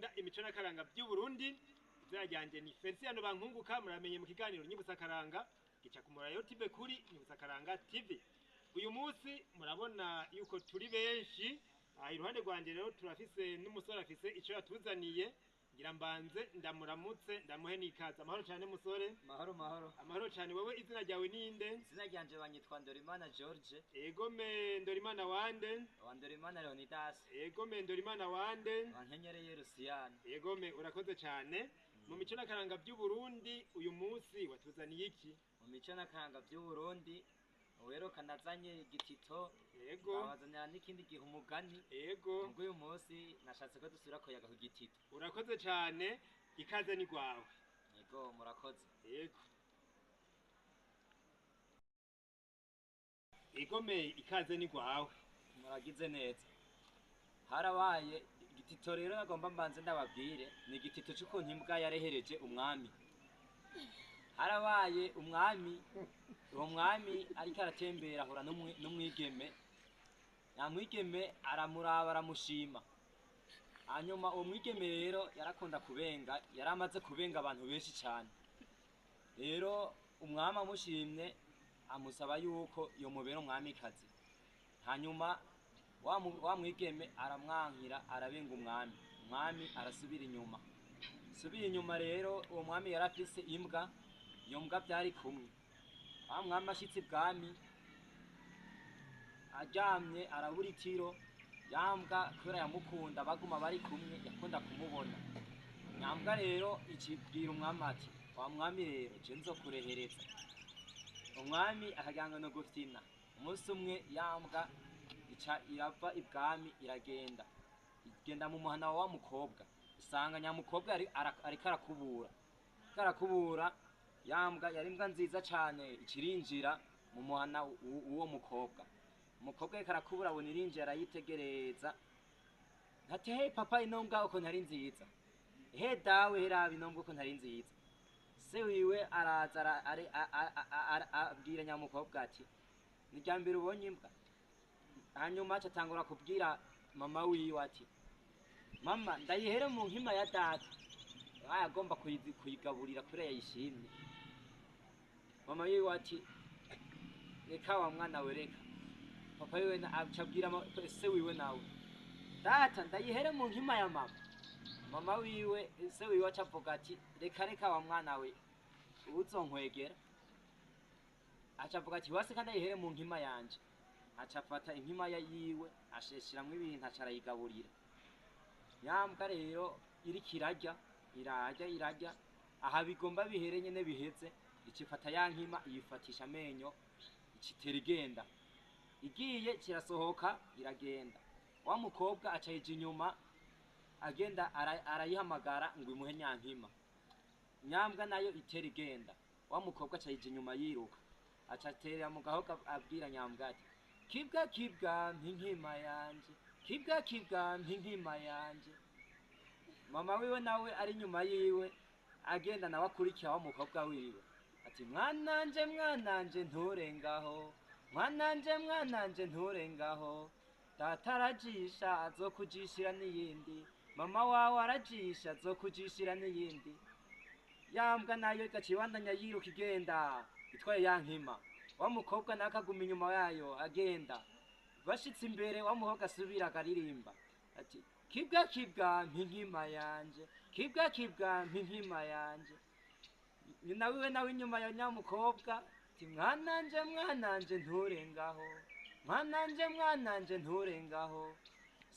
mukunda imico n'akaranga by'u Burundi. Izina ryanje ni Feliciano Bankunguka, muramenye mu kiganiro Nyibutsa Akaranga gica ku Murayo TV kuri Nyibutsa Akaranga TV. Uyu munsi murabona yuko turi benshi. Aha iruhande rwanje rero turafise n'umusore afise ico yatuzaniye. Ngira mbanze ndamuramutse ndamuhe n'ikaze. Amahoro cyane musore. Mahoro mahoro. Amahoro cyane. Wewe izina ryawe ninde? Izina ryanje banyitwa Ndorimana George. Egome Ndorimana wande? Wa Ndorimana Leonidas. Egome Ndorimana wande? Wa Nkenyereye Rusiyani. Egome, urakoze cyane. Mu mico n'akaranga by'u Burundi uyu munsi watuzaniye iki? Mu mico n'akaranga by'u Burundi uheruka nazanye igitito. Yego. Abazanira n'ikindi gihe umugani. Yego. Ubwo uyu munsi nashatse ko dusubira kuyaga ku gitito. Urakoze cyane, ikaze ni rwawe. Yego, murakoze. Yego. Egome, ikaze ni rwawe. Muragize neza. Harabaye igitito rero nagomba mbanze ndababwire, ni igitito c'ukuntu imbwa yarehereje umwami. Harabaye umwami, uwo mwami ariko aratembera ahura n'umwigeme. Nyamwigeme aramuraba aramushima. Hanyuma uwo mwigeme rero yarakunda kubenga, yaramaze kubenga abantu benshi cyane. Rero umwami amushimye amusaba yuko yomubera umwamikazi. Hanyuma wa mwigeme aramwankira arabenga umwami. Umwami arasubira inyuma. Subira inyuma rero uwo mwami yarafise imbwa, iyo mbwa byari kumwe. Wa mwami ashitse ibwami aryamye arabura itiro, yambwa kubera yamukunda baguma bari kumwe yakunda kumubona. Nyambwa rero ikibwira umwami ati wa mwami rero je nzokurehereza. Umwami akagira no gufyina. Umunsi umwe yambwa ica irava ibwami iragenda. Igenda mu muhana wa mukobwa. Usanga nyamukobwa ariko arakubura. Ariko arakubura, yambwa yari imbwa nziza cane ikirinjira mu muhana w'uwo mukobwa. Umukobwa ariko arakubura abona irinjira arayitegereza. Ati hey papa, ino mbwa ukuntu ari nziza. He dawe, heraba ino mbwa ukuntu ari nziza. Se wiwe araza abwira nyamukobwa ati ni irya mbere ubonye imbwa. Hanyuma aca atangura kubwira mama wiwe ati mama ndayihere mu nkima ya data. Agomba kuyigaburira kubera yayishimye. Mama wiwe ati reka wa mwana we reka. Papa wiwe aca abwira se wiwe nawe data ndayihere mu nkima ya mama. Mama wiwe se wiwe aca avuga ati reka reka wa mwana we uzonkwegera. Aca avuga ati wase kandi ayihere mu nkima yanje. Aca afata inkima ya yiwe asheshiramwo ibintu aca arayigaburira. Yambwa rero iriko irarya irarya irarya, aha bigomba bihere nyene biheze, icifata ya nkima iyifatisha amenyo icitera igenda. Igiye kirasohoka iragenda. Wa mukobwa aca yija inyuma agenda arayihamagara ngo imuhe nyankima. Nyambwa nayo itera igenda. Wa mukobwa aca yija inyuma yiruka. Aca aterera mu gahogo abwira nyambwa ati kibwa kibwa mpinkima yanje, kibwa kibwa mpinkima yanje. Mama wiwe nawe ari nyuma yiwe agenda nawe akurikira wa mukobwa wiwe ati mwananje mwananje nturengaho, mwananje mwananje nturengaho, data arajisha azokujishira n'iyindi, mama wawe arajisha azokujishira n'iyindi. Yambwa nayo igaca ibandanya yiruka igenda itwaye ya nkima. Wa mukobwa nawe akaguma inyuma yayo agenda. Bashitse imbere wa mukobwa asubira akaririmba ati kibwa kibwa mpinkima yanje, kibwa kibwa mpinkima yanje. Nyina wiwe nawe inyuma ya nyamukobwa ati mwananje mwananje nturengaho, mwananje mwananje nturengaho,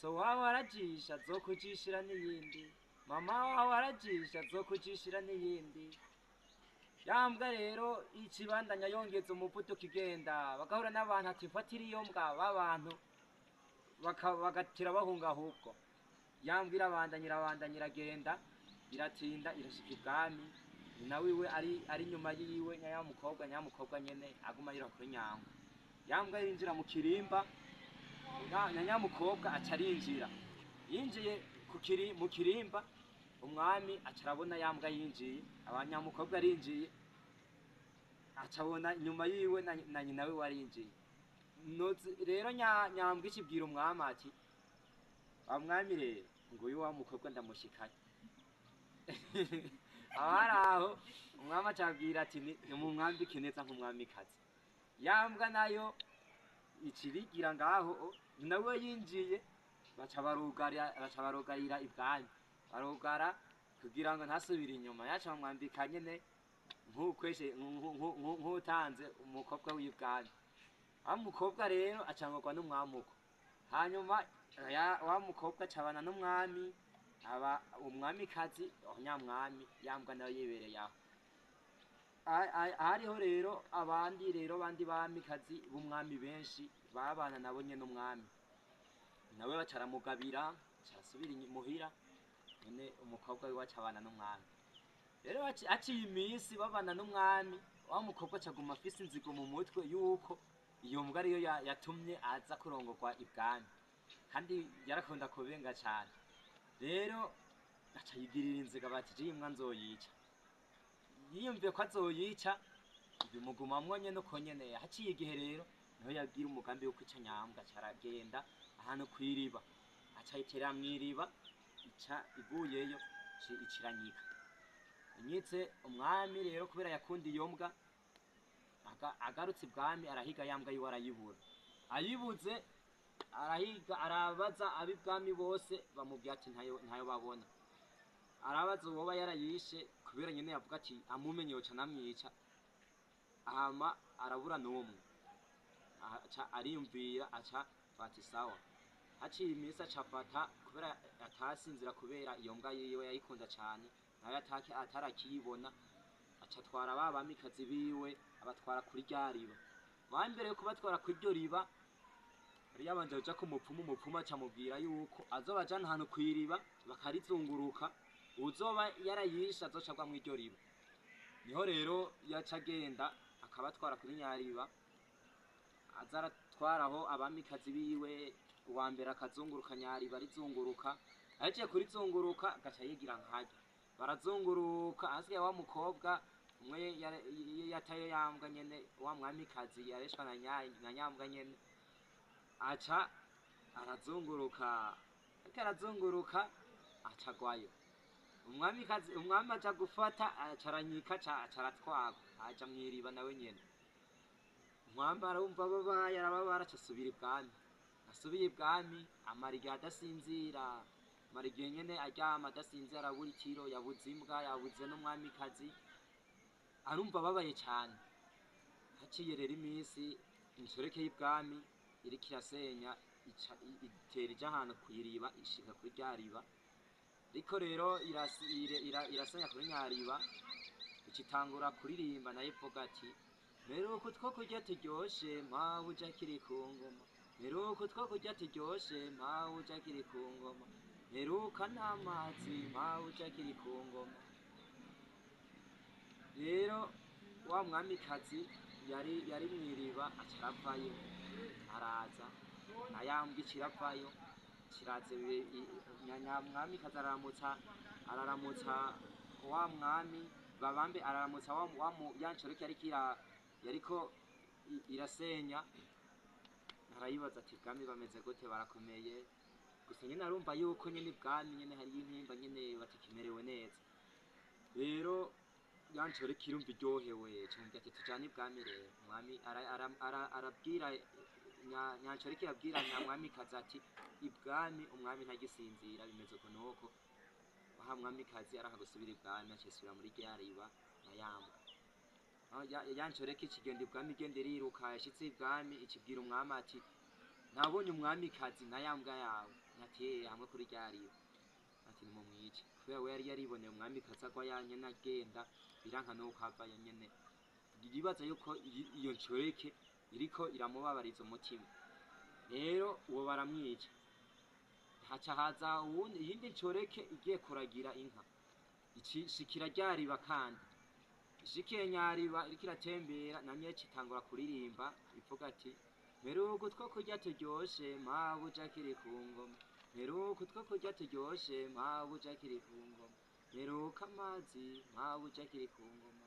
so wawe arajisha azokujishira n'iyindi, mama wawe arajisha azokujishira n'iyindi. Yambwa rero ikibandanya yongeza umuvuduko igenda, bagahura n'abantu ati mfatira iyo mbwa, b'abantu bagatira bahunga ahubwo. Yambwa irabandanya irabandanya iragenda iratinda irashika ibwami. Nyina wiwe ari inyuma yiwe nyamukobwa, nyamukobwa nyene aguma yiruka kuri nyangwa. Yambwa yinjira mu kirimba, nyamukobwa aca arinjira. Yinjiye mu kirimba, umwami aca arabona yambwa yinjiye, abanyamukobwa arinjiye, aca abona inyuma yiwe na nyina we warinjiye. Rero nyambwa ikibwira umwami ati wa mwami rero Nguyu wa mukobwa ndamushikanye. Abari aho, umwami acabwira ati: "Nimumwambike neza nk'umwamikazi." Yambwa nayo icirigira ngaho nawe yinjiye, baca barugarira, baca barugarira ibwami, barugara kugira ngo ntasubire inyuma. Yaca bamwambika nyene nk'ukweshe nk'utanze umukobwa w'ibwami. Wa mukobwa rero acangurwa n'umwamuko. Hanyuma wa mukobwa acabana n'umwami, aba umwamikazi nyamwami. Yambwa nayo yibereye aho. Hariho rero abandi rero bandi bamikazi b'umwami benshi babana nabo nyene. Umwami nawe baca aramugabira, aca arasubira muhira nyene. Umukobwa wiwe acabana n'umwami. Rero haciye iminsi babana n'umwami, wa mukobwa acaguma afise inzigo mu mutwe yuko iyo mbwa ariyo yatumye aza kurongorwa ibwami, kandi yarakunda kubenga cane. Rero aca yigirira inziga, bati: "Je iyi mbwa nzoyica." Yiyumviye ko azoyica, bimugumamwo nyene uko nyene. Haciye igihe rero niho yagira umugambi wo kwica nyambwa. Aca aragenda ahantu kw'iriba, aca ayiterera mw'iriba, ica iguyeyo iciranyika inyitse. Umwami rero, kubera yakunda iyo mbwa, agarutse ibwami arahiga ya mbwa yiwe, arayibura. Ayibuze arahiga, arabaza ab'ibwami bose, bamubwira ati ntayo, ntayo babona. Arabaza uwoba yarayishe, kubera nyene yavuga ati amumenye yoca namwica. Hama arabura n'umwe. Aca ariyumvira, aca ati sawa. Haciye iminsi aca afata, kubera atasinzira kubera iyo mbwa yiwe yayikunda cane, nayo atarakiyibona, aca atwara ba bamikazi biwe, abatwara kuri rya riba. Mbere yo kubatwara kuri iryo riba, yari yabanje kuja ku mupfumu. Umupfumu aca amubwira yuko azobajana ahantu kw'iriba, bakarizunguruka, uzoba yarayishe azoca agwa mw'iryo riba. Niho rero yaca agenda akabatwara kuri nyariba, aza aratwaraho abamikazi biwe. Uwa mbere akazunguruka nyariba, arizunguruka, ahejeje kurizunguruka agaca yigira nkaryo, barazunguruka. Hasigaye wa mukobwa umwe yataye yambwa nyene, wa mwamikazi yareshwa na nyambwa nyene. Aca arazunguruka, ariko arazunguruka aca agwayo. Umwamikazi, umwami aja gufata, aca aranyika, aca aratwagwa, aja mw'iriba nawe nyene. Umwami arumva ababaye, arababara, aca asubira ibwami. Asubiye ibwami amara igihe adasinzira, amara igihe nyene aryama adasinzira, arabura itiro, yabuze imbwa, yabuze n'umwamikazi, arumva ababaye cane. Haciye rero iminsi, inshoreke y'ibwami iriko irasenya, ica itera ija ahantu kw'iriba, ishika kuri rya riba. Ariko rero irasenya kuri nyariba, ica itangura kuririmba nayo ivuga ati: "Mperuka utwo kurya turyoshe, mabuja akiri ku ngoma. Mperuka utwo kurya turyoshe, mabuja akiri ku ngoma. Mperuka n'amazi, mabuja akiri ku ngoma." Rero wa mwamikazi yari mw'iriba aca aravayo, araza nayambwa ica iravayo, kiraza. Nyamwamikazi araramutsa, araramutsa wa mwami babambe, araramutsa wa ya nshoreke yariko yariko irasenya. Arayibaza ati: "Bwami bameze gute? Barakomeye?" Gusa nyene arumva yuko nyene ibwami nyene hariyo intimba, nyene batakimerewe neza. Rero ya nshoreke irumva iryohewe, cumva ati: "Tujane ibwami." Rero umwami arabwira nyanshoreke, irabwira nyamwamikazi ati: "Ibwami umwami ntagisinzira, bimeze uko nuko." Wa mwamikazi aranga gusubira ibwami, acisubira muri rya riba na yambwa. Aho ya nshoreke ikigenda ibwami, igenda iriruka, yashitse ibwami ikibwira umwami ati: "Nabonye umwamikazi na yambwa yawe nateye hamwe kuri rya riba." Ati: "Nimumwice," kubera we yari yariboneye umwamikazi agwa yanyene agenda, biranka nuko avayo nyene, yibaza yuko iyo nshoreke iriko iramubabariza umutima. Rero uwo baramwica. Haca haza uwundi, iyindi nshoreke igiye kuragira inka, ishikira rya riba, kandi ishikiye nyariba iriko iratembera, namye itangura kuririmba ivuga ati: "Mperuka utwo kurya turyoshe, mabuja akiri ku ngoma. Mperuka utwo kurya turyoshe, mabuja akiri ku ngoma. Mperuka amazi, mabuja akiri ku ngoma."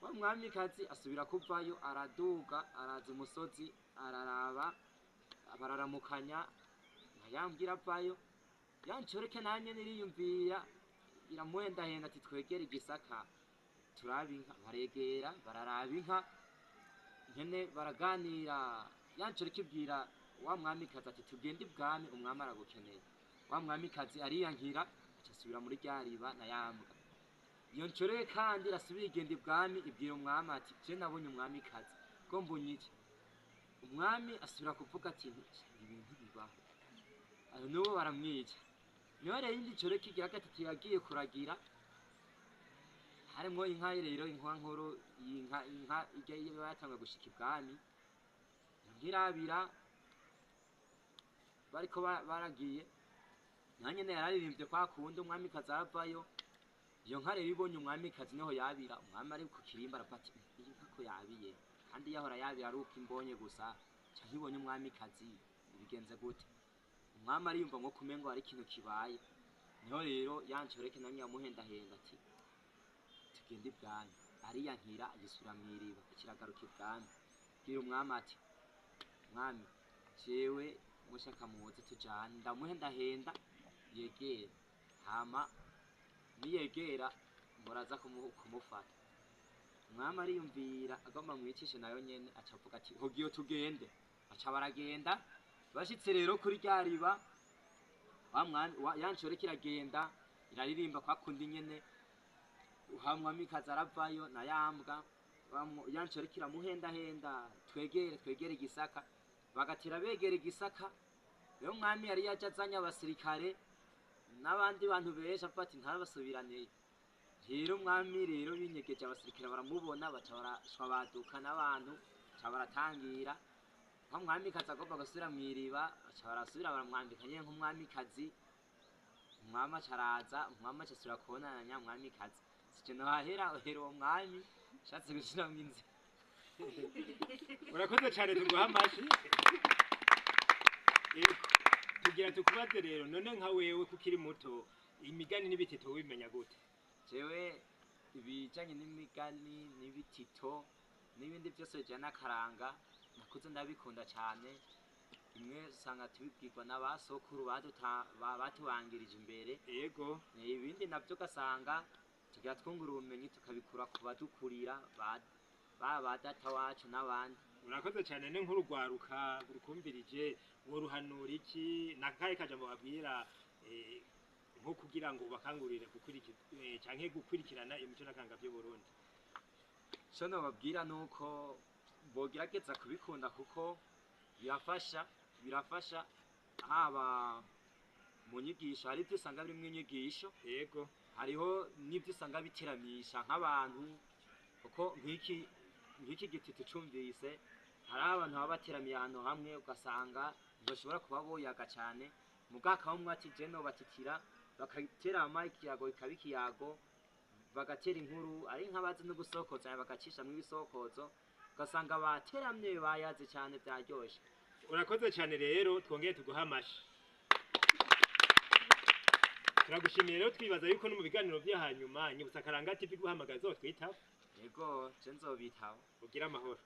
Wa mwamikazi asubira kuvayo, araduga, araza umusozi, araraba, bararamukanya, ntayambwira avayo. Ya nshoreke nayo nyene iriyumvira, iramuhendahenda ati twegere igisaka turabe inka. Baregera bararaba inka nkene, baraganira. Ya nshoreke ibwira wa mwamikazi ati tugende ibwami, umwami aragukeneye. Wa mwamikazi ariyankira, aca asubira muri rya riba na ya mbwa. Iyo nshoreke kandi irasubira igenda ibwami, ibwira umwami ati je nabonye umwamikazi, ko mbonye iki? Umwami asubira kuvuga ati ibintu bibaho, aho n'ubu baramwica. Niho rero indi nshoreke igira gatatu yagiye kuragira, harimwo inka rero, inka nkuru, iyi nka, inka ijya iba yatanguye gushika ibwami, nkirabira bariko baragiye, nayo nyene yararirimbye kwa kundi, umwamikazi aravayo. Iyo nka rero ibonye umwamikazi niho yabira. Umwami ari ku kirimba aravuga ati iyi nka ko yabiye, kandi yahora yabira ari uko imbonye gusa, canke ibonye umwamikazi, ibigenze gute? Umwami ariyumva nko kumengo hari ikintu kibaye. Niho rero ya nshoreke nayo yamuhendahenda ati tugende ibwami, ariyankira agisubira mw'iriba, akiragaruka ibwami, bwira umwami ati mwami, jewe mushaka muze tujane, ndamuhendahenda yegera, hama niyegera muraza kumufata. Umwami ariyumvira agomba mwicishe nayo nyene, aca avuga ati hogiyo tugende. Aca baragenda. Bashitse rero kuri rya riba, wa mwami ya nshoreke iragenda iraririmba kwa kundi nyene, wa mwamikazi aravayo na ya mbwa. Ya nshoreke iramuhendahenda twegere, twegere igisaka. Bagatera begera igisaka. Rero umwami yari yaje azanye abasirikare n'abandi bantu benshi, avuga ati ntabasubiraneye. Rero umwami rero binyegeje, abasirikare baramubona, baca barashwa baduka n'abantu, baca baratangira. Nka mwamikazi agomba gusubira mw'iriba, baca barasubira baramwambika nyene nk'umwamikazi. Umwami aca araza, umwami aca asubira kubonana na nyamwamikazi. Sije nohahera uhera uwo mwami ashatse gushiramwo inzira. Urakoze cyane, tuguha amashyi. Yego, tugira tukubaze rero, none nka wewe kukiri muto, imigani n'ibitito wibimenya gute? Jewe ibijanye n'imigani n'ibitito n'ibindi byose bijanye n'akaranga nakuze ndabikunda cyane. Bimwe usanga tubibwirwa n'abasokuru batubangirije imbere. Yego. Ibindi navyo ugasanga tugira twungura ubumenyi, tukabikura ku badukurira, ba data wacu n'abandi. Urakoze cyane. Ne nk'urugwaruka rukumvirije, woruhanura iki? Nakahe kajambo babwira, nko kugira ngo bakangurire canke gukurikirana imico n'akaranga by'Uburundi? Ico nobabwira nuko bogerageza kubikunda, kuko birafasha, birafasha haba mu nyigisho, hari ibyo usanga birimwo inyigisho. Yego. Hariho n'ibyo usanga biteramisha nk'abantu, kuko nk'iki giti tucumvise, hari abantu baba bateramiye ahantu hamwe, ugasanga ntibashobora kuba boyaga cyane, mugabo umwe ati je nobatitira, bakaterama ikiyago ikaba ikiyago, bagatera inkuru, ari nk'abazi no gusokoza bagacishamwo ibisokozo, ugasanga bateramye bayaze cyane byaryoshe. Urakoze cyane rero, twongeye tuguha amashi. Turagushimiye rero, twibaza yuko no mu biganiro vyo hanyuma Nyibutsa Karanga TV guhamagaza uzotwitaba. Yego, je nzobitaba. Ugire amahoro.